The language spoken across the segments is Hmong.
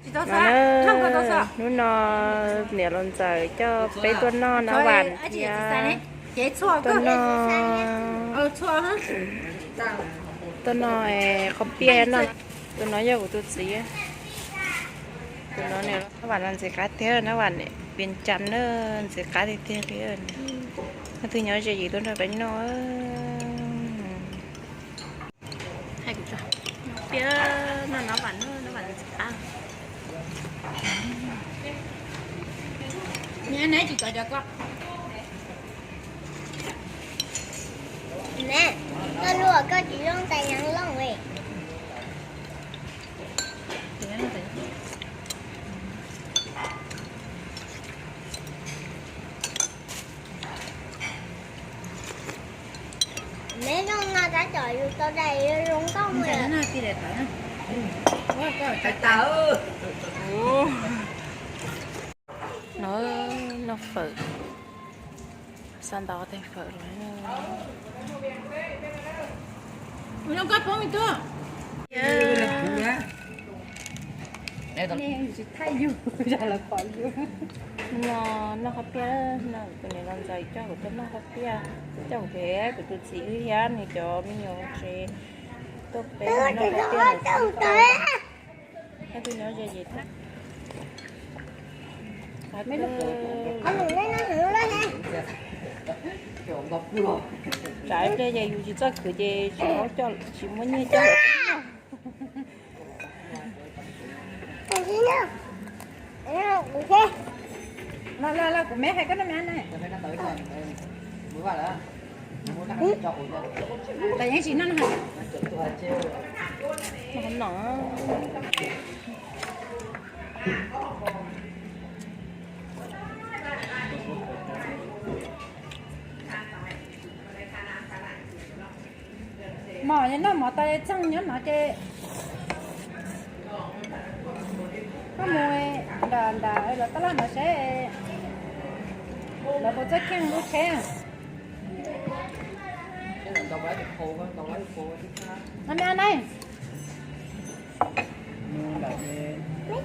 Hnub no niam los ntxawm coj peb tuaj noj nab vam thiab tuaj noj, tuaj noj qhov piaj no. Tus no yog kuv tus txiv. Tus no nab vam no ntxim qab tiag, nab vam pias cas na, ntxim qab tiag tiag li. Leej twg nyob ze yim tuaj nrog peb noj. Piaj, noj nab vam, nab vam ntxim qab. Neb tsis tau cov ko. Neb, koj luaj koj tsis zoo tais yeev looj li. Neb zoo no tab tom yus tau dais zoo nkauj mus. No, noj fawm, xa ntau tej fawm lawm. Ua zoo koj poob ib tug. Tsis thaij yus, yog lawv pom yus. No, noj qhov piaj, no kuv niam los ntxawm coj kuv tuaj noj qhov piaj, coj kuv pem kuv tus txiv thiab nws cov me nyuam tsev tuaj peb noj qhov piaj. Leej twg nyob ze yim thiab. Tsam ib pliag ces yus tsis txawj khwv ces tsis muaj nyiaj coj lawv tuaj noj. Los los los, kuv me hais koj noj me ne. Tab yeej tsis noj no. Mov noj mov tau txoog nyob no ces koj mus nram nram lawv taj laj no seb lawv puas txawj kheej lub tsheb. No me a nai. Mus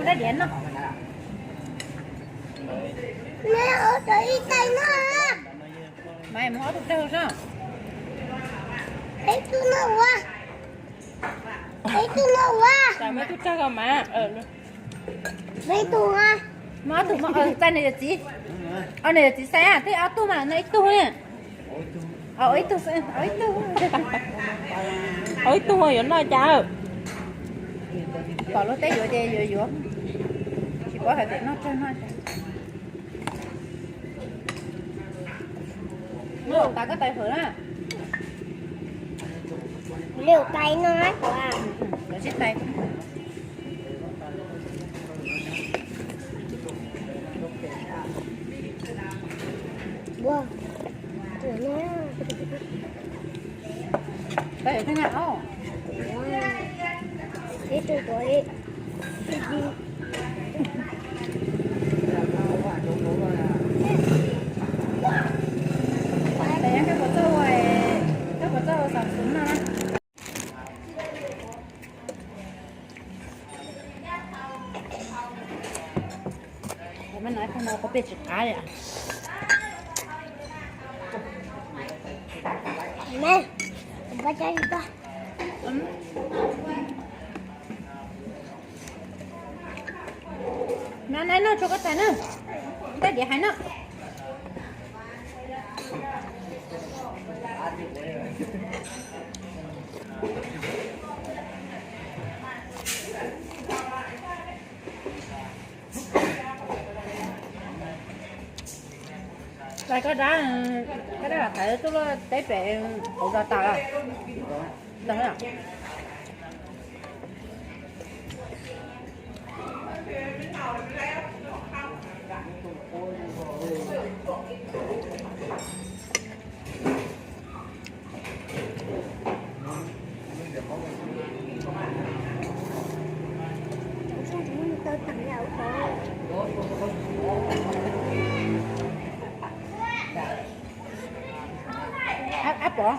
dab diav no. Mas mus ob tug dawg soj. Peb tug no ua. Peb tug no ua. Muab ob tug, txais nws yawm txiv. Nws yawm txiv xaiv, tej ob tug mas no ib tug. Ib tug, ib tug, ib tug yuav noj cas. Pom luag tej yuav ces yuav yuav, tsis paub hais tias noj tsawg noj tsawg. Noj tas koj tais fawm na. Liu tais no, lawv sib tais. Tais thiab na. Ib tug tuav li. Tais, koj puas txawj ua, koj puas txawj ua xam xov no? Mas no ib qho no qhov piaj tsis qab li. No neb noj tsuag koj tais na, tab diav hais no. Tais koj dab, koj dab los thaiv tuaj luaj teb pem hauv zos tas los. Ab pom.